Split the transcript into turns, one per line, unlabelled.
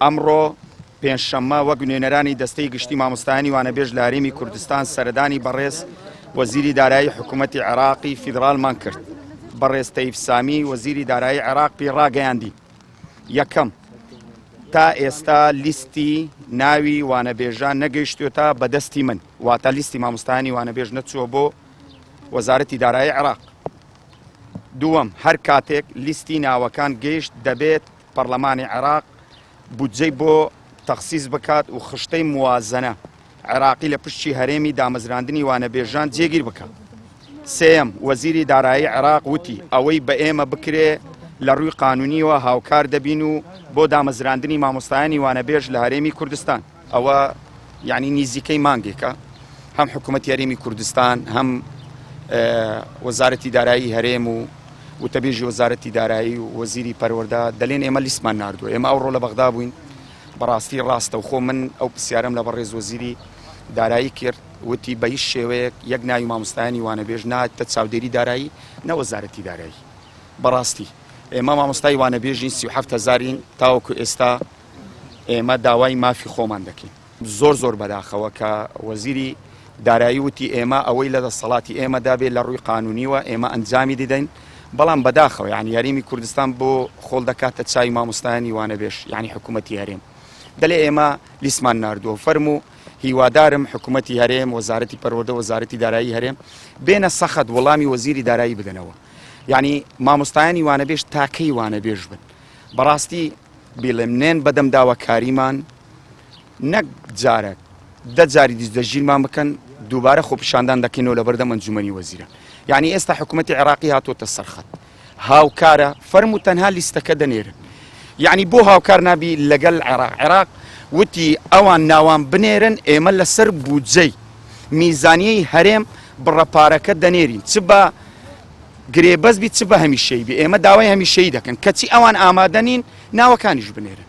ئەمڕۆ پێنجشەممە وەک نوێنەرانی دەستەی گشتی مامۆستایانی وانەبێژ لە هەرێمی کوردستان سەردانی بەڕێز وەزیری دارایی حکوومەتی عێراقی فیدراڵمان کرد. بەڕێز تەیف سامی وەزیری دارایی عێراق پێی ڕاگەیاندین، یەکەم، تا ئێستا لیستی ناوی وانەبێژان نەگەیشتوێتە بەدەستی من، واتە لیستی مامۆستایانی وانەبێژ نەچووە بۆ وەزارەتی دارایی عێراق. دووەم، هەر کاتێک لیستی ناوەکان گەیشت دەبێت پەڕلەمانی عێراق بودجەی بۆ تەخسیس بکات و خشتەی موازنە عێراقی لە پشتی هەرێمی دامەزراندنی وانەبێژان جێگیر بکات. سێیەم، وەزیری دارایی عێراق وتی، ئەوەی بە ئێمە بکرێ لە ڕووی قانونیەوە هاوکار دەبین و بۆ دامەزراندنی مامۆستایانی وانەبێژ لە هەرێمی کوردستان. ئەوە یانی نیزیکەی مانگێکە هەم حکوومەتی هەرێمی کوردستان هەم وەزارەتی دارایی هەرێم و وتەبێژی وەزارەتی دارایی و وەزیری پەروەردە دەلێن ئێمە لیستمان ناردووە ئێمە ئەوڕۆ لە بەغدا بووین بەڕاستی ڕاستەوخۆ من ئەو پرسیارم لە بەڕێز وەزیری دارایی کرد وتی بە هیچ شێوەیەک یەک ناوی مامۆستایانی وانەبێژ ناتە چاودێری دارایی نە وەزارەتی دارایی بەڕاستی ئێمە مامۆستای وانەبێژین 37 هەزارین تاوەکو ئێستا ئێمە داوای مافی خۆمان دەکەین. زۆر زۆر بەداخەوە کە وەزیری دارایی وتی ئێمە ئەوەی لە دەسەڵاتی ئێمەدا بێ لە ڕووی قانونیوە ئێمە ئەنجامی دەدەین، بەڵام بەداخەوە یانی هەرێمی کوردستان بۆ خۆڵ دەکاتە چاوی مامۆستایانی وانەبێژ یانی حکوومەتی هەرێم دەلێ ئێمە لیستمان ناردووە فەرموو هیوادارم حکوومەتی هەرێم وەزارەتی پەروەردە وەزارەتی دارایی هەرێم بێنە سەخت وەڵامی وەزیری دارایی بدەنەوە یانی مامۆستایانی وانەبێژ تاکەی وانەبێژ بن بەڕاستی بیڵێم نێن بەدەم داواکاریمان نەک جارەک دە جاری دیش دەستگیرمان بکەن دووبارە خۆپیشاندان دەکەینەوە لەبەردەم ئەنجومەنی وەزیران یعنی ئێستا حکوومەتی عێراقی هاتۆتە سەرخەت هاوکارە فەرم و تەنها لیستەکە دەنێرن یعنی بۆ هاوکار نابی لەگەل عێراق عێراق وتی ئەوان ناوان بنێرن ئێمە لەسەر بودجەی میزانیەی هەرێم بڕە پارەکە دەنێرین چ بە گرێبەست بی چ بە هەمیشەیی بی ئێمە داوای هەمیشەیی دەکەن کەچی ئەوان ئامادە نین ناوەکانیش بنێرن.